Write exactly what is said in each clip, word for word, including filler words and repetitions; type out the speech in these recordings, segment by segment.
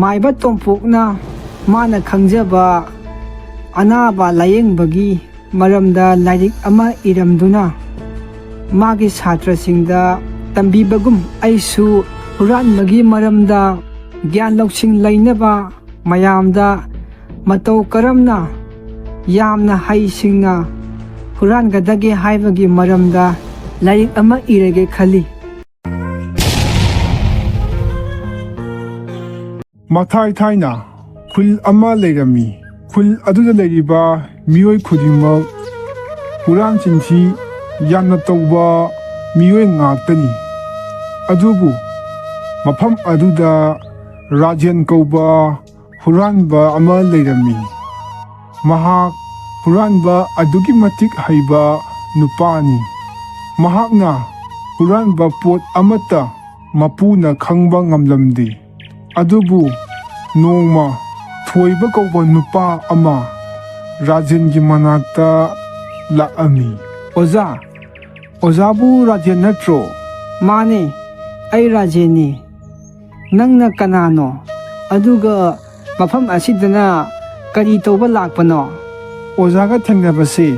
ꯃꯥꯏꯕ ꯇꯣꯝꯄꯣꯛꯅ ꯃꯥꯅ ꯈꯪꯖꯕ ꯑꯅꯥꯕ ꯂꯥꯌꯦꯡꯕꯒꯤ ꯃꯔꯝꯗ ꯂꯥꯏꯔꯤꯛ ꯑꯃ ꯏꯔꯝꯗꯨꯅ ꯃꯥꯒꯤ ꯁꯥꯇ꯭ꯔꯁꯤꯡꯗ ꯇꯝꯕꯤꯕꯒꯨꯝ, ꯑꯩꯁꯨ ꯍꯨꯔꯥꯟꯕꯒꯤ ꯃꯔꯝꯗ ꯒ꯭ꯌꯥꯟ ꯂꯧꯁꯤꯡ ꯂꯩꯅꯕ ꯃꯌꯥꯝꯗ ꯃꯇꯧ ꯀꯔꯝꯅ ꯌꯥꯝꯅ ꯍꯩꯁꯤꯡꯅ ꯍꯨꯔꯥꯟꯒꯗꯒꯦ ꯍꯥꯏꯕꯒꯤ ꯃꯔꯝꯗ ꯂꯥꯏꯔꯤꯛ ꯑꯃ ꯏꯔꯒꯦ ꯈꯜꯂꯤ꯫ ꯃꯊꯥꯏ ꯊꯥꯏꯅ ꯈꯨꯜ ꯑꯃ ꯂꯩꯔꯝꯃꯤ꯫ ꯈꯨꯜ ꯑꯗꯨꯗ ꯂꯩꯔꯤꯕ ꯃꯤꯑꯣꯏ ꯈꯨꯗꯤꯡꯃꯛ ꯍꯨꯔꯥꯟ ꯆꯤꯟꯊꯤ ꯌꯥꯝꯅ ꯇꯧꯕ ꯃꯤꯑꯣꯏ ꯉꯥꯛꯇꯅꯤ꯫ ꯑꯗꯨꯕꯨ ꯃꯐꯝ ꯑꯗꯨꯗ ꯔꯥꯖꯦꯟ ꯀꯧꯕ ꯍꯨꯔꯥꯟꯕ ꯑꯃ ꯂꯩꯔꯝꯃꯤ꯫ ꯃꯍꯥꯛ ꯍꯨꯔꯥꯟꯕ ꯑꯗꯨꯛꯀꯤ ꯃꯇꯤꯛ ꯍꯩꯕ ꯅꯨꯄꯥꯅꯤ꯫ ꯃꯍꯥꯛꯅ ꯍꯨꯔꯥꯟꯕ ꯄꯣꯠ ꯑꯃꯠꯇ ꯃꯄꯨꯅ ꯈꯪꯕ ꯉꯝꯂꯝꯗꯦ꯫ ꯑꯗꯨꯕꯨ ꯅꯣꯡꯃ ꯊꯣꯏꯕ ꯀꯧꯕ ꯅꯨꯄꯥ ꯑꯃ ꯔꯥꯖꯦꯟꯒꯤ ꯃꯅꯥꯛꯇ ꯂꯥꯛꯑꯝꯃꯤ꯫ "ꯑꯣꯖꯥ, ꯑꯣꯖꯥꯕꯨ ꯔꯥꯖꯦꯟ ꯅꯠꯇ꯭ꯔꯣ?" "ꯃꯥꯅꯦ, ꯑꯩ ꯔꯥꯖꯦꯟꯅꯤ꯫ ꯅꯪꯅ ꯀꯅꯥꯅꯣ? ꯑꯗꯨꯒ ꯃꯐꯝ ꯑꯁꯤꯗꯅ ꯀꯔꯤ ꯇꯧꯕ ꯂꯥꯛꯄꯅꯣ?" "ꯑꯣꯖꯥꯒ ꯊꯦꯡꯅꯕꯁꯦ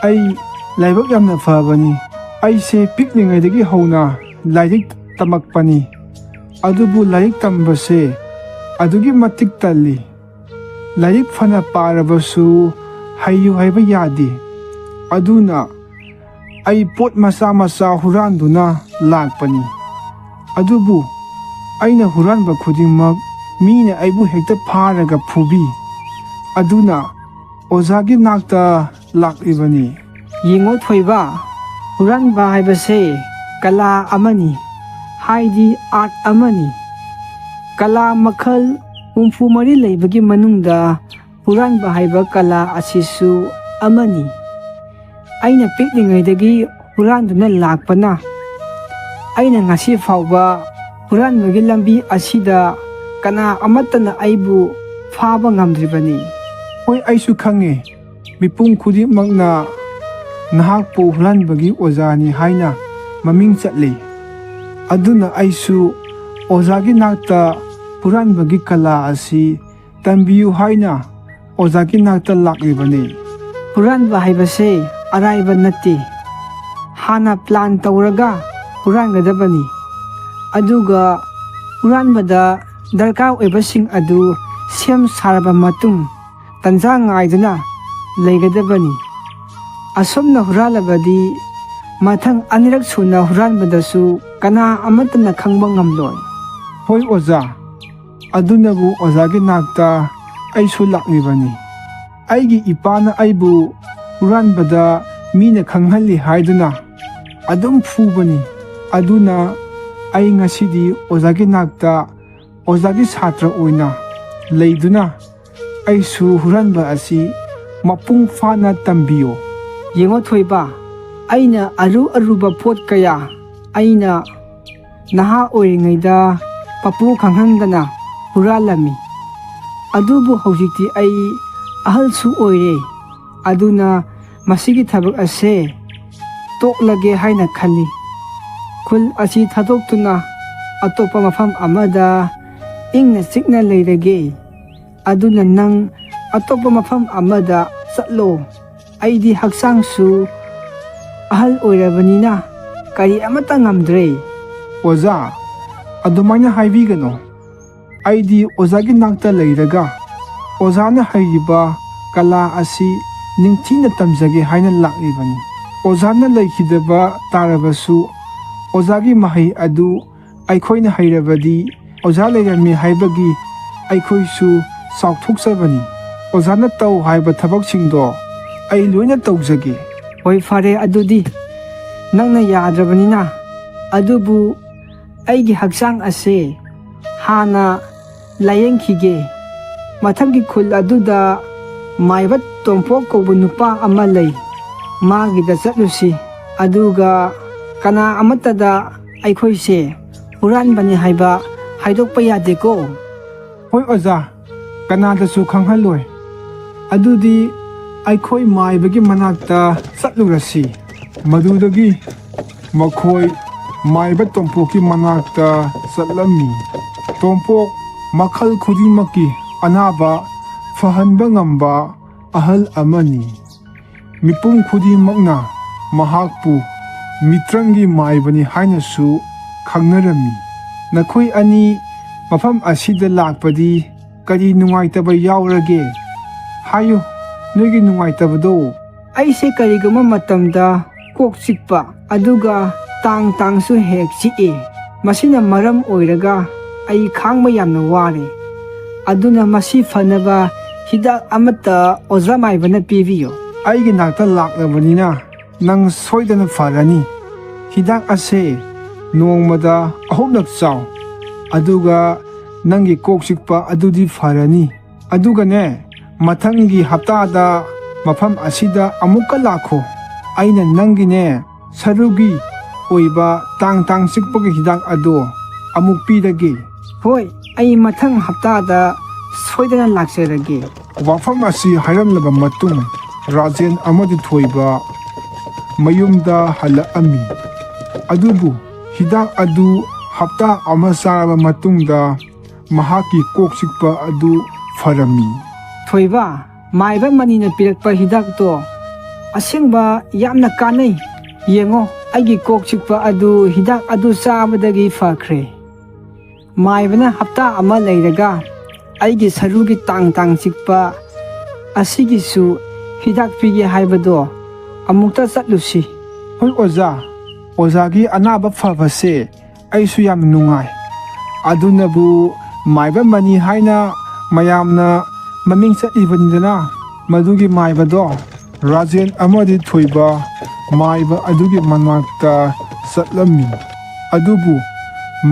ꯑꯩ ꯂꯥꯏꯕꯛ ꯌꯥꯝꯅ ꯐꯕꯅꯤ꯫ ꯑꯩꯁꯦ ꯄꯤꯛꯂꯤꯉꯩꯗꯒꯤ ꯍꯧꯅ ꯂꯥꯏꯔꯤꯛ ꯇꯝꯃꯛꯄꯅꯤ꯫ ꯑꯗꯨꯕꯨ ꯂꯥꯏꯔꯤꯛ ꯇꯝꯕꯁꯦ ꯑꯗꯨꯛꯀꯤ ꯃꯇꯤꯛ ꯇꯜꯂꯤ꯫ ꯂꯥꯏꯔꯤꯛ ꯐꯅ ꯄꯥꯔꯕꯁꯨ ꯍꯩꯌꯨ ꯍꯥꯏꯕ ꯌꯥꯗꯦ꯫ ꯑꯗꯨꯅ ꯑꯩ ꯄꯣꯠ ꯃꯆꯥ ꯃꯆꯥ ꯍꯨꯔꯥꯟꯗꯨꯅ ꯂꯥꯛꯄꯅꯤ꯫ ꯑꯗꯨꯕꯨ ꯑꯩꯅ ꯍꯨꯔꯥꯟꯕ ꯈꯨꯗꯤꯡꯃꯛ ꯃꯤꯅ ꯑꯩꯕꯨ ꯍꯦꯛꯇ ꯐꯥꯔꯒ ꯐꯨꯕꯤ꯫ ꯑꯗꯨꯅ ꯑꯣꯖꯥꯒꯤ ꯅꯥꯛꯇ ꯂꯥꯛꯂꯤꯕꯅꯤ꯫" "ꯌꯦꯡꯉꯣ ꯊꯣꯏꯕ, ꯍꯨꯔꯥꯟꯕ ꯍꯥꯏꯕꯁꯦ ꯀꯂꯥ ꯑꯃꯅꯤ, ꯍꯥꯏꯗꯤ ꯑꯥꯔꯠ ꯑꯃꯅꯤ꯫ ꯀꯂꯥ ꯃꯈꯜ ꯍꯨꯝꯐꯨ ꯃꯔꯤ ꯂꯩꯕꯒꯤ ꯃꯅꯨꯡꯗ ꯍꯨꯔꯥꯟꯕ ꯍꯥꯏꯕ ꯀꯂꯥ ꯑꯁꯤꯁꯨ ꯑꯃꯅꯤ꯫ ꯑꯩꯅ ꯄꯤꯛꯂꯤꯉꯩꯗꯒꯤ ꯍꯨꯔꯥꯟꯗꯨꯅ ꯂꯥꯛꯄꯅ ꯑꯩꯅ ꯉꯁꯤ ꯐꯥꯎꯕ ꯍꯨꯔꯥꯟꯕꯒꯤ ꯂꯝꯕꯤ ꯑꯁꯤꯗ ꯀꯅꯥ ꯑꯃꯠꯇꯅ ꯑꯩꯕꯨ ꯐꯥꯕ ꯉꯝꯗ꯭ꯔꯤꯕꯅꯤ꯫" "ꯍꯣꯏ, ꯑꯩꯁꯨ ꯈꯪꯉꯦ꯫ ꯃꯤꯄꯨꯝ ꯈꯨꯗꯤꯡꯃꯛꯅ ꯅꯍꯥꯛꯄꯨ ꯍꯨꯔꯥꯟꯕꯒꯤ ꯑꯣꯖꯥꯅꯤ ꯍꯥꯏꯅ ꯃꯃꯤꯡ ꯆꯠꯂꯤ꯫ ꯑꯗꯨꯅ ꯑꯩꯁꯨ ꯑꯣꯖꯥꯒꯤ ꯅꯥꯛꯇ ꯍꯨꯔꯥꯟꯕꯒꯤ ꯀꯂꯥ ꯑꯁꯤ ꯇꯝꯕꯤꯌꯨ ꯍꯥꯏꯅ ꯑꯣꯖꯥꯒꯤ ꯅꯥꯛꯇ ꯂꯥꯛꯂꯤꯕꯅꯤ꯫ ꯍꯨꯔꯥꯟꯕ ꯍꯥꯏꯕꯁꯦ ꯑꯔꯥꯏꯕ ꯅꯠꯇꯦ꯫ ꯍꯥꯟꯅ ꯄ꯭ꯂꯥꯟ ꯇꯧꯔꯒ ꯍꯨꯔꯥꯟꯒꯗꯕꯅꯤ꯫ ꯑꯗꯨꯒ ꯍꯨꯔꯥꯟꯕꯗ ꯗꯔꯀꯥꯔ ꯑꯣꯏꯕꯁꯤꯡ ꯑꯗꯨ ꯁꯦꯝ ꯁꯥꯔꯕ ꯃꯇꯨꯡ ꯇꯟꯖꯥ ꯉꯥꯏꯗꯨꯅ ꯂꯩꯒꯗꯕꯅꯤ꯫ ꯑꯁꯨꯝꯅ ꯍꯨꯔꯥꯜꯂꯕꯗꯤ ꯃꯊꯪ ꯑꯅꯤꯔꯛ ꯁꯨꯅ ꯍꯨꯔꯥꯟꯕꯗꯁꯨ ꯀꯅꯥ ꯑꯃꯠꯇꯅ ꯈꯪꯕ ꯉꯝꯂꯣꯏ꯫ ꯍꯣꯏ ꯑꯣꯖꯥ, ꯑꯗꯨꯅꯕꯨ ꯑꯣꯖꯥꯒꯤ ꯅꯥꯛꯇ ꯑꯩꯁꯨ ꯂꯥꯛꯂꯤꯕꯅꯤ꯫ ꯑꯩꯒꯤ ꯏꯄꯥꯅ ꯑꯩꯕꯨ ꯍꯨꯔꯥꯟꯕꯗ ꯃꯤꯅ ꯈꯪꯍꯜꯂꯤ ꯍꯥꯏꯗꯨꯅ ꯑꯗꯨꯝ ꯐꯨꯕꯅꯤ꯫ ꯑꯗꯨꯅ ꯑꯩ ꯉꯁꯤꯗꯤ ꯑꯣꯖꯥꯒꯤ ꯅꯥꯛꯇ ꯑꯣꯖꯥꯒꯤ ꯁꯥꯇ꯭ꯔ ꯑꯣꯏꯅ ꯂꯩꯗꯨꯅ ꯑꯩꯁꯨ ꯍꯨꯔꯥꯟꯕ ꯑꯁꯤ ꯃꯄꯨꯡ ꯐꯥꯅ ꯇꯝꯕꯤꯌꯨ꯫ ꯌꯦꯡꯉꯣ ꯊꯣꯏꯕ, ꯑꯩꯅ ꯑꯔꯨ ꯑꯔꯨꯕ ꯄꯣꯠ ꯀꯌꯥ ꯑꯩꯅ ꯅꯍꯥ ꯑꯣꯏꯔꯤꯉꯩꯗ ꯄꯄꯨ ꯈꯪꯍꯟꯗꯅ ꯍꯨꯔꯥꯜꯂꯝꯃꯤ꯫ ꯑꯗꯨꯕꯨ ꯍꯧꯖꯤꯛꯇꯤ ꯑꯩ ꯑꯍꯜꯁꯨ ꯑꯣꯏꯔꯦ꯫ ꯑꯗꯨꯅ ꯃꯁꯤꯒꯤ ꯊꯕꯛ ꯑꯁꯦ ꯇꯣꯛꯂꯒꯦ ꯍꯥꯏꯅ ꯈꯜꯂꯤ꯫ ꯈꯨꯜ ꯑꯁꯤ ꯊꯥꯗꯣꯛꯇꯨꯅ ꯑꯇꯣꯞꯄ ꯃꯐꯝ ꯑꯃꯗ ꯏꯪꯅ ꯆꯤꯛꯅ ꯂꯩꯔꯒꯦ꯫ ꯑꯗꯨꯅ ꯅꯪ ꯑꯇꯣꯞꯄ ꯃꯐꯝ ꯑꯃꯗ ꯆꯠꯂꯣ꯫ ꯑꯩꯗꯤ ꯍꯛꯆꯥꯡꯁꯨ ꯑꯍꯜ ꯑꯣꯏꯔꯕꯅꯤꯅ ꯀꯔꯤ ꯑꯃꯠꯇ ꯉꯝꯗ꯭ꯔꯦ꯫ ꯑꯣꯖꯥ, ꯑꯗꯨꯃꯥꯏꯅ ꯍꯥꯏꯕꯤꯒꯅꯨ꯫ ꯑꯩꯗꯤ ꯑꯣꯖꯥꯒꯤ ꯅꯥꯛꯇ ꯂꯩꯔꯒ ꯑꯣꯖꯥꯅ ꯍꯩꯔꯤꯕ ꯀꯂꯥ ꯑꯁꯤ ꯅꯤꯡꯊꯤꯅ ꯇꯝꯖꯒꯦ ꯍꯥꯏꯅ ꯂꯥꯛꯂꯤꯕꯅꯤ꯫ ꯑꯣꯖꯥꯅ ꯂꯩꯈꯤꯗꯕ ꯇꯥꯔꯕꯁꯨ ꯑꯣꯖꯥꯒꯤ ꯃꯍꯩ ꯑꯗꯨ ꯑꯩꯈꯣꯏꯅ ꯍꯩꯔꯕꯗꯤ ꯑꯣꯖꯥ ꯂꯩꯔꯝꯃꯤ ꯍꯥꯏꯕꯒꯤ ꯑꯩꯈꯣꯏꯁꯨ ꯆꯥꯎꯊꯣꯛꯆꯕꯅꯤ꯫ ꯑꯣꯖꯥꯅ ꯇꯧ ꯍꯥꯏꯕ ꯊꯕꯛꯁꯤꯡꯗꯣ ꯑꯩ ꯂꯣꯏꯅ ꯇꯧꯖꯒꯦ꯫ ꯍꯣꯏ, ꯐꯔꯦ, ꯑꯗꯨꯗꯤ ꯅꯪꯅ ꯌꯥꯗ꯭ꯔꯕꯅꯤꯅ꯫ ꯑꯗꯨꯕꯨ ꯑꯩꯒꯤ ꯍꯛꯆꯥꯡ ꯑꯁꯦ ꯍꯥꯟꯅ ꯂꯥꯌꯦꯡꯈꯤꯒꯦ꯫ ꯃꯊꯪꯒꯤ ꯈꯨꯜ ꯑꯗꯨꯗ ꯃꯥꯏꯕ ꯇꯣꯝꯄꯣꯛ ꯀꯧꯕ ꯅꯨꯄꯥ ꯑꯃ ꯂꯩ꯫ ꯃꯥꯒꯤꯗ ꯆꯠꯂꯨꯁꯤ꯫ ꯑꯗꯨꯒ ꯀꯅꯥ ꯑꯃꯠꯇꯗ ꯑꯩꯈꯣꯏꯁꯦ ꯍꯨꯔꯥꯟꯕꯅꯤ ꯍꯥꯏꯕ ꯍꯥꯏꯗꯣꯛꯄ ꯌꯥꯗꯦꯀꯣ꯫ ꯍꯣꯏ ꯑꯣꯖꯥ, ꯀꯅꯥꯗꯁꯨ ꯈꯪꯍꯜꯂꯣꯏ꯫ ꯑꯗꯨꯗꯤ ꯑꯩꯈꯣꯏ ꯃꯥꯏꯕꯒꯤ ꯃꯅꯥꯛꯇ ꯆꯠꯂꯨꯔꯁꯤ꯫ ꯃꯗꯨꯗꯒꯤ ꯃꯈꯣꯏ ꯃꯥꯏꯕ ꯇꯣꯝꯄꯣꯛꯀꯤ ꯃꯅꯥꯛꯇ ꯆꯠꯂꯝꯃꯤ꯫ ꯇꯣꯝꯄꯣꯛ ꯃꯈꯜ ꯈꯨꯗꯤꯡꯃꯛꯀꯤ ꯑꯅꯥꯕ ꯐꯍꯟꯕ ꯉꯝꯕ ꯑꯍꯜ ꯑꯃꯅꯤ꯫ ꯃꯤꯄꯨꯝ ꯈꯨꯗꯤꯡꯃꯛꯅ ꯃꯍꯥꯛꯄꯨ ꯃꯤꯇ꯭ꯔꯪꯒꯤ ꯃꯥꯏꯕꯅꯤ ꯍꯥꯏꯅꯁꯨ ꯈꯪꯅꯔꯝꯃꯤ꯫ ꯅꯈꯣꯏ ꯑꯅꯤ ꯃꯐꯝ ꯑꯁꯤꯗ ꯂꯥꯛꯄꯗꯤ ꯀꯔꯤ ꯅꯨꯡꯉꯥꯏꯇꯕ ꯌꯥꯎꯔꯒꯦ? ꯍꯥꯏꯌꯨ, ꯅꯣꯏꯒꯤ ꯅꯨꯡꯉꯥꯏꯇꯕꯗꯣ꯫ ꯑꯩꯁꯦ ꯀꯔꯤꯒꯨꯝꯕ ꯃꯇꯝꯗ ꯀꯣꯛ ꯆꯤꯛꯄ, ꯑꯗꯨꯒ ꯇꯥꯡ ꯇꯥꯡꯁꯨ ꯍꯦꯛ ꯆꯤꯛꯑꯦ꯫ ꯃꯁꯤꯅ ꯃꯔꯝ ꯑꯣꯏꯔꯒ ꯑꯩ ꯈꯥꯡꯕ ꯌꯥꯝꯅ ꯋꯥꯔꯦ꯫ ꯑꯗꯨꯅ ꯃꯁꯤ ꯐꯅꯕ ꯍꯤꯗꯥꯛ ꯑꯃꯠꯇ ꯑꯣꯖꯥ ꯃꯥꯏꯕꯅ ꯄꯤꯕꯤꯌꯨ꯫ ꯑꯩꯒꯤ ꯅꯥꯛꯇ ꯂꯥꯛꯂꯕꯅꯤꯅ ꯅꯪ ꯁꯣꯏꯗꯅ ꯐꯔꯅꯤ꯫ ꯍꯤꯗꯥꯛ ꯑꯁꯦ ꯅꯣꯡꯃꯗ ꯑꯍꯨꯝꯂꯛ ꯆꯥꯎ, ꯑꯗꯨꯒ ꯅꯪꯒꯤ ꯀꯣꯛ ꯆꯤꯛꯄ ꯑꯗꯨꯗꯤ ꯐꯔꯅꯤ꯫ ꯑꯗꯨꯒꯅꯦ, ꯃꯊꯪꯒꯤ ꯍꯞꯇꯥꯗ ꯃꯐꯝ ꯑꯁꯤꯗ ꯑꯃꯨꯛꯀ ꯂꯥꯛꯈꯣ꯫ ꯑꯩꯅ ꯅꯪꯒꯤꯅꯦ, ꯁꯔꯨꯒꯤ ꯑꯣꯏꯕ ꯇꯥꯡ ꯇꯥꯡ ꯆꯤꯛꯄꯒꯤ ꯍꯤꯗꯥꯛ ꯑꯗꯣ ꯑꯃꯨꯛ ꯄꯤꯔꯒꯦ꯫ ꯍꯣꯏ, ꯑꯩ ꯃꯊꯪ ꯍꯞꯇꯥꯗ ꯁꯣꯏꯗꯅ ꯂꯥꯛꯆꯔꯒꯦ꯫ ꯋꯥꯐꯝ ꯑꯁꯤ ꯍꯥꯏꯔꯝꯂꯕ ꯃꯇꯨꯡ, ꯔꯥꯖꯦꯟ ꯑꯃꯗꯤ ꯊꯣꯏꯕ ꯃꯌꯨꯝꯗ ꯍꯜꯂꯛꯑꯝꯃꯤ꯫ ꯑꯗꯨꯕꯨ ꯍꯤꯗꯥꯛ ꯑꯗꯨ ꯍꯞꯇꯥ ꯑꯃ ꯆꯥꯔꯕ ꯃꯇꯨꯡꯗ ꯃꯍꯥꯛꯀꯤ ꯀꯣꯛ ꯆꯤꯛꯄ ꯑꯗꯨ ꯐꯔꯝꯃꯤ꯫ ꯊꯣꯏꯕ, ꯃꯥꯏꯕ ꯃꯅꯤꯅ ꯄꯤꯔꯛꯄ ꯍꯤꯗꯥꯛꯇꯣ ꯑꯁꯦꯡꯕ ꯌꯥꯝꯅ ꯀꯥꯟꯅꯩ꯫ ꯌꯦꯡꯉꯣ, ꯑꯩꯒꯤ ꯀꯣꯛ ꯆꯤꯛꯄ ꯑꯗꯨ ꯍꯤꯗꯥꯛ ꯑꯗꯨ ꯆꯥꯕꯗꯒꯤ ꯐꯈ꯭ꯔꯦ꯫ ꯃꯥꯏꯕꯅ ꯍꯞꯇꯥ ꯑꯃ ꯂꯩꯔꯒ ꯑꯩꯒꯤ ꯁꯔꯨꯒꯤ ꯇꯥꯡ ꯇꯥꯡ ꯆꯤꯛꯄ ꯑꯁꯤꯒꯤꯁꯨ ꯍꯤꯗꯥꯛ ꯄꯤꯒꯦ ꯍꯥꯏꯕꯗꯣ ꯑꯃꯨꯛꯇ ꯆꯠꯂꯨꯁꯤ꯫ ꯍꯣꯏ ꯑꯣꯖꯥ, ꯑꯣꯖꯥꯒꯤ ꯑꯅꯥꯕ ꯐꯕꯁꯦ ꯑꯩꯁꯨ ꯌꯥꯝ ꯅꯨꯡꯉꯥꯏ꯫ ꯑꯗꯨꯅꯕꯨ ꯃꯥꯏꯕ ꯃꯅꯤ ꯍꯥꯏꯅ ꯃꯌꯥꯝꯅ ꯃꯃꯤꯡ ꯆꯠꯂꯤꯕꯅꯤꯗꯅ꯫ ꯃꯗꯨꯒꯤ ꯃꯥꯏꯕꯗꯣ ꯔꯥꯖꯦꯟ ꯑꯃꯗꯤ ꯊꯣꯏꯕ ꯃꯥꯏꯕ ꯑꯗꯨꯒꯤ ꯃꯅꯥꯛꯇ ꯆꯠꯂꯝꯃꯤ꯫ ꯑꯗꯨꯕꯨ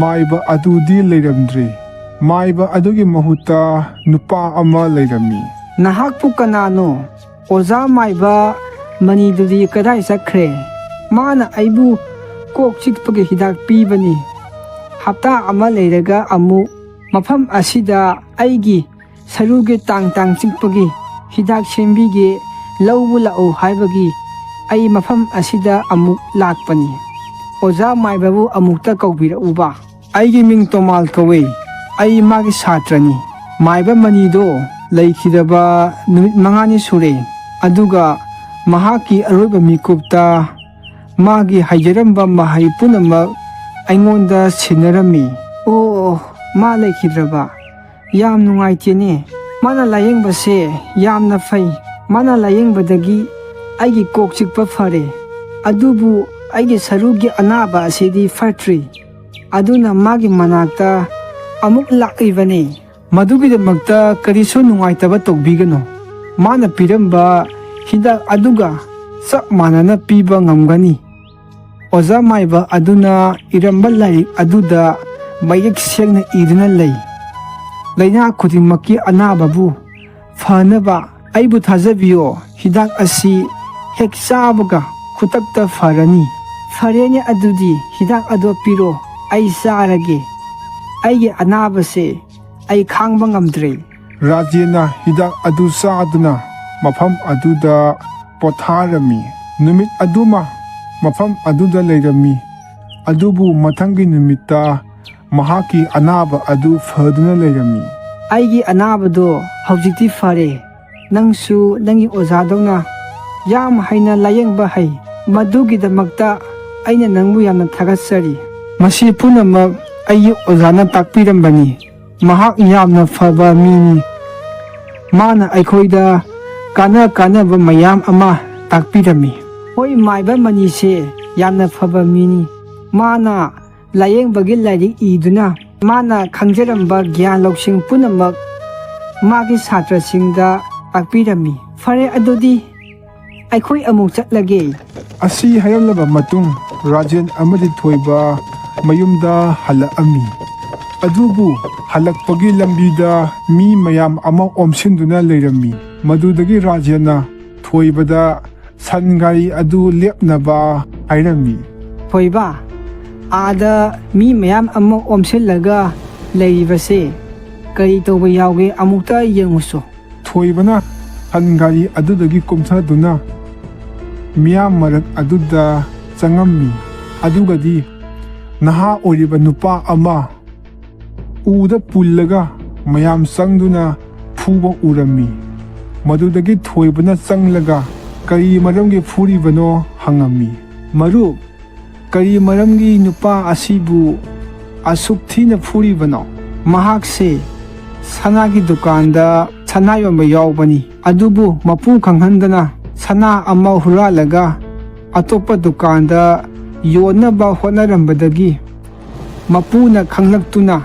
ꯃꯥꯏꯕ ꯑꯗꯨꯗꯤ ꯂꯩꯔꯝꯗ꯭ꯔꯦ꯫ ꯃꯥꯏꯕ ꯑꯗꯨꯒꯤ ꯃꯍꯨꯠꯇ ꯅꯨꯄꯥ ꯑꯃ ꯂꯩꯔꯝꯃꯤ꯫ ꯅꯍꯥꯛꯄꯨ ꯀꯅꯥꯅꯣ? ꯑꯣꯖꯥ ꯃꯥꯏꯕ ꯃꯅꯤꯗꯨꯗꯤ ꯀꯗꯥꯏ ꯆꯠꯈ꯭ꯔꯦ? ꯃꯥꯅ ꯑꯩꯕꯨ ꯀꯣꯛ ꯆꯤꯛꯄꯒꯤ ꯍꯤꯗꯥꯛ ꯄꯤꯕꯅꯤ꯫ ꯍꯞꯇꯥ ꯑꯃ ꯂꯩꯔꯒ ꯑꯃꯨꯛ ꯃꯐꯝ ꯑꯁꯤꯗ ꯑꯩꯒꯤ ꯁꯔꯨꯒꯤ ꯇꯥꯡ ꯇꯥꯡ ꯆꯤꯛꯄꯒꯤ ꯍꯤꯗꯥꯛ ꯁꯦꯝꯕꯤꯒꯦ, ꯂꯧꯕ ꯂꯥꯛꯎ ꯍꯥꯏꯕꯒꯤ ꯑꯩ ꯃꯐꯝ ꯑꯁꯤꯗ ꯑꯃꯨꯛ ꯂꯥꯛꯄꯅꯤ꯫ ꯑꯣꯖꯥ ꯃꯥꯏꯕꯕꯨ ꯑꯃꯨꯛꯇ ꯀꯧꯕꯤꯔꯛꯎꯕ꯫ ꯑꯩꯒꯤ ꯃꯤꯡ ꯇꯣꯃꯥꯜ ꯀꯧꯏ꯫ ꯑꯩ ꯃꯥꯒꯤ ꯁꯥꯇ꯭ꯔꯅꯤ꯫ ꯃꯥꯏꯕ ꯃꯅꯤꯗꯣ ꯂꯩꯈꯤꯗꯕ ꯅꯨꯃꯤꯠ ꯃꯉꯥꯅꯤ ꯁꯨꯔꯦ, ꯑꯗꯨꯒ ꯃꯍꯥꯛꯀꯤ ꯑꯔꯣꯏꯕ ꯃꯤꯀꯨꯞꯇ ꯃꯥꯒꯤ ꯍꯩꯖꯔꯝꯕ ꯃꯍꯩ ꯄꯨꯝꯅꯃꯛ ꯑꯩꯉꯣꯟꯗ ꯁꯤꯟꯅꯔꯝꯃꯤ꯫ ꯑꯣ, ꯃꯥ ꯂꯩꯈꯤꯗ꯭ꯔꯕ? ꯌꯥꯝ ꯅꯨꯡꯉꯥꯏꯇꯦꯅꯦ꯫ ꯃꯥꯅ ꯂꯥꯌꯦꯡꯕꯁꯦ ꯌꯥꯝꯅ ꯐꯩ꯫ ꯃꯥꯅ ꯂꯥꯌꯦꯡꯕꯗꯒꯤ ꯑꯩꯒꯤ ꯀꯣꯛ ꯆꯤꯛꯄ ꯐꯔꯦ꯫ ꯑꯗꯨꯕꯨ ꯑꯩꯒꯤ ꯁꯔꯨꯒꯤ ꯑꯅꯥꯕ ꯑꯁꯤꯗꯤ ꯐꯠꯇ꯭ꯔꯤ꯫ ꯑꯗꯨꯅ ꯃꯥꯒꯤ ꯃꯅꯥꯛꯇ ꯑꯃꯨꯛ ꯂꯥꯛꯂꯤꯕꯅꯤ꯫ ꯃꯗꯨꯒꯤꯗꯃꯛꯇ ꯀꯔꯤꯁꯨ ꯅꯨꯡꯉꯥꯏꯇꯕ ꯇꯧꯕꯤꯒꯅꯨ꯫ ꯃꯥꯅ ꯄꯤꯔꯝꯕ ꯍꯤꯗꯥꯛ ꯑꯗꯨꯒ ꯆꯞ ꯃꯥꯟꯅꯅ ꯄꯤꯕ ꯉꯝꯒꯅꯤ꯫ ꯑꯣꯖꯥ ꯃꯥꯏꯕ ꯑꯗꯨꯅ ꯏꯔꯝꯕ ꯂꯥꯏꯔꯤꯛ ꯑꯗꯨꯗ ꯃꯌꯦꯛ ꯁꯦꯡꯅ ꯏꯗꯨꯅ ꯂꯩ꯫ ꯂꯥꯏꯅꯥ ꯈꯨꯗꯤꯡꯃꯛꯀꯤ ꯑꯅꯥꯕꯕꯨ ꯐꯅꯕ ꯑꯩꯕꯨ ꯊꯥꯖꯕꯤꯌꯣ, ꯍꯤꯗꯥꯛ ꯑꯁꯤ ꯍꯦꯛ ꯆꯥꯕꯒ ꯈꯨꯗꯛꯇ ꯐꯔꯅꯤ꯫ ꯐꯔꯦꯅꯦ, ꯑꯗꯨꯗꯤ ꯍꯤꯗꯥꯛ ꯑꯗꯣ ꯄꯤꯔꯣ, ꯑꯩ ꯆꯥꯔꯒꯦ꯫ ꯑꯩꯒꯤ ꯑꯅꯥꯕꯁꯦ ꯑꯩ ꯈꯥꯡꯕ ꯉꯝꯗ꯭ꯔꯦ꯫ ꯔꯥꯖꯦꯟꯅ ꯍꯤꯗꯥꯛ ꯑꯗꯨ ꯆꯥꯗꯨꯅ ꯃꯐꯝ ꯑꯗꯨꯗ ꯄꯣꯊꯥꯔꯝꯃꯤ꯫ ꯅꯨꯃꯤꯠ ꯑꯗꯨꯃ ꯃꯐꯝ ꯑꯗꯨꯗ ꯂꯩꯔꯝꯃꯤ꯫ ꯑꯗꯨꯕꯨ ꯃꯊꯪꯒꯤ ꯅꯨꯃꯤꯠꯇ ꯃꯍꯥꯛꯀꯤ ꯑꯅꯥꯕ ꯑꯗꯨ ꯐꯗꯨꯅ ꯂꯩꯔꯝꯃꯤ꯫ ꯑꯩꯒꯤ ꯑꯅꯥꯕꯗꯣ ꯍꯧꯖꯤꯛꯇꯤ ꯐꯔꯦ꯫ ꯅꯪꯁꯨ ꯅꯪꯒꯤ ꯑꯣꯖꯥꯗꯧꯅ ꯌꯥꯝ ꯍꯩꯅ ꯂꯥꯌꯦꯡꯕ ꯍꯩ꯫ ꯃꯗꯨꯒꯤꯗꯃꯛꯇ ꯑꯩꯅ ꯅꯪꯕꯨ ꯌꯥꯝꯅ ꯊꯥꯒꯠꯆꯔꯤ꯫ ꯃꯁꯤ ꯄꯨꯝꯅꯃꯛ ꯑꯩꯒꯤ ꯑꯣꯖꯥꯅ ꯇꯥꯛꯄꯤꯔꯝꯕꯅꯤ꯫ ꯃꯍꯥꯛ ꯌꯥꯝꯅ ꯐꯕ ꯃꯤꯅꯤ꯫ ꯃꯥꯅ ꯑꯩꯈꯣꯏꯗ ꯀꯥꯟꯅ ꯀꯥꯟꯅꯕ ꯃꯌꯥꯝ ꯑꯃ ꯇꯥꯛꯄꯤꯔꯝꯃꯤ꯫ ꯍꯣꯏ, ꯃꯥꯏꯕ ꯃꯅꯤꯁꯦ ꯌꯥꯝꯅ ꯐꯕ ꯃꯤꯅꯤ꯫ ꯃꯥꯅ ꯂꯥꯌꯦꯡꯕꯒꯤ ꯂꯥꯏꯔꯤꯛ ꯏꯗꯨꯅ ꯃꯥꯅ ꯈꯪꯖꯔꯝꯕ ꯒ꯭ꯌꯥꯟ ꯂꯧꯁꯤꯡ ꯄꯨꯝꯅꯃꯛ ꯃꯥꯒꯤ ꯁꯥꯇ꯭ꯔꯁꯤꯡꯗ ꯇꯥꯛꯄꯤꯔꯝꯃꯤ꯫ ꯐꯔꯦ, ꯑꯗꯨꯗꯤ ꯑꯩꯈꯣꯏ ꯑꯃꯨꯛ ꯆꯠꯂꯒꯦ꯫ ꯑꯁꯤ ꯍꯥꯏꯔꯝꯂꯕ ꯃꯇꯨꯡ ꯔꯥꯖꯦꯟ ꯑꯃꯗꯤ ꯊꯣꯏꯕ ꯃꯌꯨꯝꯗ ꯍꯜꯂꯛꯑꯝꯃꯤ꯫ ꯑꯗꯨꯕꯨ ꯍꯜꯂꯛꯄꯒꯤ ꯂꯝꯕꯤꯗ ꯃꯤ ꯃꯌꯥꯝ ꯑꯃ ꯑꯣꯝꯁꯤꯟꯗꯨꯅ ꯂꯩꯔꯝꯃꯤ꯫ ꯃꯗꯨꯗꯒꯤ ꯔꯥꯖꯦꯟꯅ ꯊꯣꯏꯕꯗ ꯁꯟ ꯒꯥꯔꯤ ꯑꯗꯨ ꯂꯦꯞꯅꯕ ꯍꯥꯏꯔꯝꯃꯤ꯫ ꯊꯣꯏꯕ, ꯑꯥꯗ ꯃꯤ ꯃꯌꯥꯝ ꯑꯃ ꯑꯣꯝꯁꯤꯜꯂꯒ ꯂꯩꯔꯤꯕꯁꯦ ꯀꯔꯤ ꯇꯧꯕ ꯌꯥꯎꯒꯦ, ꯑꯃꯨꯛꯇ ꯌꯦꯡꯉꯨꯁꯣ꯫ ꯊꯣꯏꯕꯅ ꯁꯟ ꯒꯥꯔꯤ ꯑꯗꯨꯗꯒꯤ ꯀꯨꯝꯊꯗꯨꯅ ꯃꯤꯌꯥꯝ ꯃꯔꯛ ꯑꯗꯨꯗ ꯆꯪꯉꯝꯃꯤ꯫ ꯑꯗꯨꯒꯗꯤ ꯅꯍꯥ ꯑꯣꯏꯔꯤꯕ ꯅꯨꯄꯥ ꯑꯃ ꯎꯗ ꯄꯨꯜꯂꯒ ꯃꯌꯥꯝ ꯆꯪꯗꯨꯅ ꯐꯨꯕ ꯎꯔꯝꯃꯤ꯫ ꯃꯗꯨꯗꯒꯤ ꯊꯣꯏꯕꯅ ꯆꯪꯂꯒ "ꯀꯔꯤ ꯃꯔꯝꯒꯤ ꯐꯨꯔꯤꯕꯅꯣ?" ꯍꯪꯉꯝꯃꯤ꯫ "ꯃꯔꯨꯞ, ꯀꯔꯤ ꯃꯔꯝꯒꯤ ꯅꯨꯄꯥ ꯑꯁꯤꯕꯨ ꯑꯁꯨꯛ ꯊꯤꯅ ꯐꯨꯔꯤꯕꯅꯣ? ꯃꯍꯥꯛꯁꯦ ꯁꯅꯥꯒꯤ ꯗꯨꯀꯥꯟꯗ ꯁꯅꯥ ꯌꯣꯟꯕ ꯌꯥꯎꯕꯅꯤ, ꯑꯗꯨꯕꯨ ꯃꯄꯨ ꯈꯪꯍꯟꯗꯅ ꯁꯅꯥ ꯑꯃ ꯍꯨꯔꯥꯜꯂꯒ ꯑꯇꯣꯞꯄ ꯗꯨꯀꯥꯟꯗ ꯌꯣꯟꯅꯕ ꯍꯣꯠꯅꯔꯝꯕꯗꯒꯤ ꯃꯄꯨꯅ ꯈꯪꯂꯛꯇꯨꯅ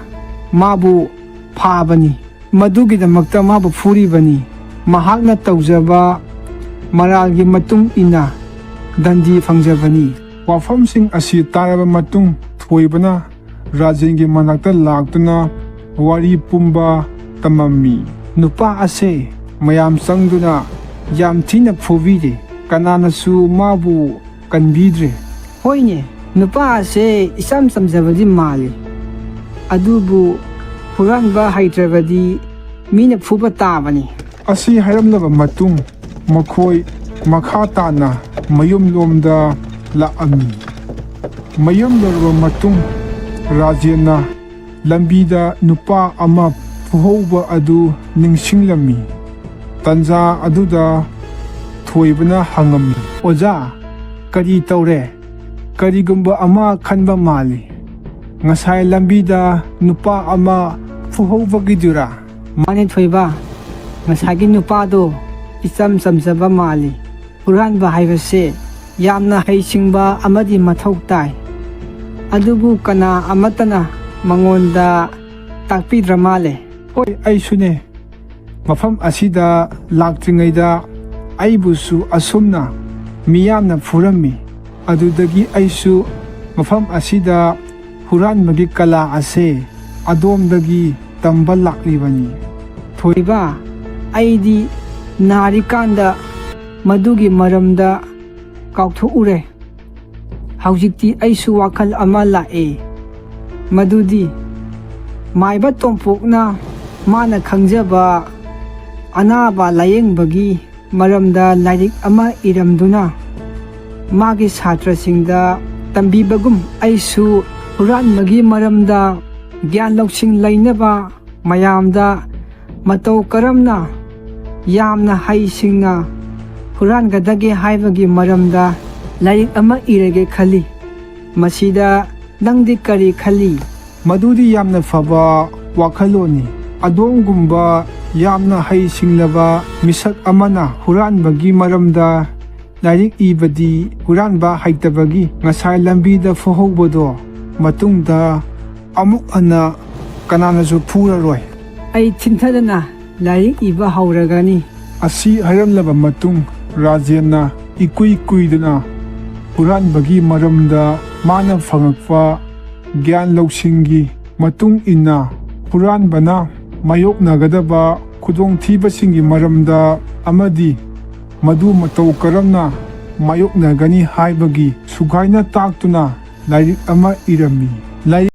ꯃꯥꯕꯨ ꯐꯥꯕꯅꯤ꯫ ꯃꯗꯨꯒꯤꯗꯃꯛꯇ ꯃꯥꯕꯨ ꯐꯨꯔꯤꯕꯅꯤ꯫ ꯃꯍꯥꯛꯅ ꯇꯧꯖꯕ ꯃꯔꯥꯜꯒꯤ ꯃꯇꯨꯡ ꯏꯟꯅ ꯗꯟꯗꯤ ꯐꯪꯖꯕꯅꯤ꯫" ꯋꯥꯐꯝꯁꯤꯡ ꯑꯁꯤ ꯇꯥꯔꯕ ꯃꯇꯨꯡ, ꯊꯣꯏꯕꯅ ꯔꯥꯖꯦꯟꯒꯤ ꯃꯅꯥꯛꯇ ꯂꯥꯛꯇꯨꯅ ꯋꯥꯔꯤ ꯄꯨꯝꯕ ꯇꯝꯃꯝꯃꯤ꯫ ꯅꯨꯄꯥ ꯑꯁꯦ ꯃꯌꯥꯝ ꯆꯪꯗꯨꯅ ꯌꯥꯝ ꯊꯤꯅ ꯐꯨꯕꯤꯔꯦ꯫ ꯀꯅꯥꯅꯁꯨ ꯃꯥꯕꯨ ꯀꯟꯕꯤꯗ꯭ꯔꯦ꯫ ꯍꯣꯏꯅꯦ, ꯅꯨꯄꯥ ꯑꯁꯦ ꯏꯆꯝ ꯆꯝꯖꯕꯗꯤ ꯃꯥꯜꯂꯤ, ꯑꯗꯨꯕꯨ ꯍꯨꯔꯥꯟꯕ ꯍꯩꯇ꯭ꯔꯕꯗꯤ ꯃꯤꯅ ꯐꯨꯕ ꯇꯥꯕꯅꯤ꯫ ꯑꯁꯤ ꯍꯥꯏꯔꯝꯂꯕ ꯃꯇꯨꯡ, ꯃꯈꯣꯏ ꯃꯈꯥ ꯇꯥꯅ ꯃꯌꯨꯝꯂꯣꯝꯗ ꯂꯥꯛꯑꯝꯃꯤ꯫ ꯃꯌꯨꯝ ꯌꯧꯔꯕ ꯃꯇꯨꯡ, ꯔꯥꯖꯦꯟꯅ ꯂꯝꯕꯤꯗ ꯅꯨꯄꯥ ꯑꯃ ꯐꯨꯍꯧꯕ ꯑꯗꯨ ꯅꯤꯡꯁꯤꯡꯂꯝꯃꯤ꯫ ꯇꯟꯖꯥ ꯑꯗꯨꯗ ꯊꯣꯏꯕꯅ ꯍꯪꯉꯝꯃꯤ, "ꯑꯣꯖꯥ, ꯀꯔꯤ ꯇꯧꯔꯦ?" ꯀꯔꯤꯒꯨꯝꯕ ꯑꯃ ꯈꯟꯕ ꯃꯥꯜꯂꯤ꯫ "ꯉꯁꯥꯏ ꯂꯝꯕꯤꯗ ꯅꯨꯄꯥ ꯑꯃ ꯐꯨꯍꯧꯕꯒꯤꯗꯨꯔꯥ?" ꯃꯥꯅꯦ ꯊꯣꯏꯕ, ꯉꯁꯥꯏꯒꯤ ꯅꯨꯄꯥꯗꯣ ꯏꯆꯝ ꯆꯝꯖꯕ ꯃꯥꯜꯂꯤ꯫ ꯍꯨꯔꯥꯟꯕ ꯍꯥꯏꯕꯁꯦ ꯌꯥꯝꯅ ꯍꯩꯁꯤꯡꯕ ꯑꯃꯗꯤ ꯃꯊꯧ ꯇꯥꯏ, ꯑꯗꯨꯕꯨ ꯀꯅꯥ ꯑꯃꯠꯇꯅ ꯃꯉꯣꯟꯗ ꯇꯥꯛꯄꯤꯗ꯭ꯔ ꯃꯥꯜꯂꯦ꯫ ꯍꯣꯏ, ꯑꯩꯁꯨꯅꯦ꯫ ꯃꯐꯝ ꯑꯁꯤꯗ ꯂꯥꯛꯇ꯭ꯔꯤꯉꯩꯗ ꯑꯩꯕꯨꯁꯨ ꯑꯁꯨꯝꯅ ꯃꯤꯌꯥꯝꯅ ꯐꯨꯔꯝꯃꯤ꯫ ꯑꯗꯨꯗꯒꯤ ꯑꯩꯁꯨ ꯃꯐꯝ ꯑꯁꯤꯗ ꯍꯨꯔꯥꯟꯕꯒꯤ ꯀꯂꯥ ꯑꯁꯦ ꯑꯗꯣꯝꯗꯒꯤ ꯇꯝꯕ ꯂꯥꯛꯂꯤꯕꯅꯤ꯫ ꯊꯣꯏꯕ, ꯑꯩꯗꯤ ꯅꯥꯔꯤꯀꯥꯟꯗ ꯃꯗꯨꯒꯤ ꯃꯔꯝꯗ ꯀꯥꯎꯊꯣꯛꯎꯔꯦ꯫ ꯍꯧꯖꯤꯛꯇꯤ ꯑꯩꯁꯨ ꯋꯥꯈꯜ ꯑꯃ ꯂꯥꯛꯑꯦ, ꯃꯗꯨꯗꯤ ꯃꯥꯏꯕ ꯇꯣꯝꯄꯣꯛꯅ ꯃꯥꯅ ꯈꯪꯖꯕ ꯑꯅꯥꯕ ꯂꯥꯌꯦꯡꯕꯒꯤ ꯃꯔꯝꯗ ꯂꯥꯏꯔꯤꯛ ꯑꯃ ꯏꯔꯝꯗꯨꯅ ꯃꯥꯒꯤ ꯁꯥꯇ꯭ꯔꯁꯤꯡꯗ ꯇꯝꯕꯤꯕꯒꯨꯝ, ꯑꯩꯁꯨ ꯍꯨꯔꯥꯟꯕꯒꯤ ꯃꯔꯝꯗ ꯒ꯭ꯌꯥꯟ ꯂꯧꯁꯤꯡ ꯂꯩꯅꯕ ꯃꯌꯥꯝꯗ ꯃꯇꯧ ꯀꯔꯝꯅ ꯌꯥꯝꯅ ꯍꯩꯁꯤꯡꯅ ꯍꯨꯔꯥꯟꯒꯗꯒꯦ ꯍꯥꯏꯕꯒꯤ ꯃꯔꯝꯗ ꯂꯥꯏꯔꯤꯛ ꯑꯃ ꯏꯔꯒꯦ ꯈꯜꯂꯤ꯫ ꯃꯁꯤꯗ ꯅꯪꯗꯤ ꯀꯔꯤ ꯈꯜꯂꯤ? ꯃꯗꯨꯗꯤ ꯌꯥꯝꯅ ꯐꯕ ꯋꯥꯈꯜꯂꯣꯟꯅꯤ꯫ ꯑꯗꯣꯝꯒꯨꯝꯕ ꯌꯥꯝꯅ ꯍꯩꯁꯤꯡꯂꯕ ꯃꯤꯁꯛ ꯑꯃꯅ ꯍꯨꯔꯥꯟꯕꯒꯤ ꯃꯔꯝꯗ ꯂꯥꯏꯔꯤꯛ ꯏꯕꯗꯤ ꯍꯨꯔꯥꯟꯕ ꯍꯩꯇꯕꯒꯤ ꯉꯁꯥꯏ ꯂꯝꯕꯤꯗ ꯐꯨꯍꯧꯕꯗꯣ ꯃꯇꯨꯡꯗ ꯑꯃꯨꯛ ꯍꯟꯅ ꯀꯅꯥꯅꯁꯨ ꯐꯨꯔꯔꯣꯏ꯫ ꯑꯩ ꯊꯤꯟꯊꯗꯅ ꯂꯥꯏꯔꯤꯛ ꯏꯕ ꯍꯧꯔꯒꯅꯤ꯫ ꯑꯁꯤ ꯍꯥꯏꯔꯝꯂꯕ ꯃꯇꯨꯡ ꯔꯥꯖꯦꯟꯅ ꯏꯀꯨꯏ ꯀꯨꯏꯗꯅ ꯍꯨꯔꯥꯟꯕꯒꯤ ꯃꯔꯝꯗ ꯃꯥꯅ ꯐꯪꯉꯛꯄ ꯒ꯭ꯌꯥꯟ ꯂꯧꯁꯤꯡꯒꯤ ꯃꯇꯨꯡ ꯏꯟꯅ ꯍꯨꯔꯥꯟꯕꯅ ꯃꯥꯌꯣꯛꯅꯒꯗꯕ ꯈꯨꯗꯣꯡꯊꯤꯕꯁꯤꯡꯒꯤ ꯃꯔꯝꯗ ꯑꯃꯗꯤ ꯃꯗꯨ ꯃꯇꯧ ꯀꯔꯝꯅ ꯃꯥꯌꯣꯛꯅꯒꯅꯤ ꯍꯥꯏꯕꯒꯤ ꯁꯨꯒꯥꯏꯅ ꯇꯥꯛꯇꯨꯅ ꯂꯥꯏꯔꯤꯛ ꯑꯃ ꯏꯔꯝꯃꯤ꯫ ꯂꯥꯏꯔꯤꯛ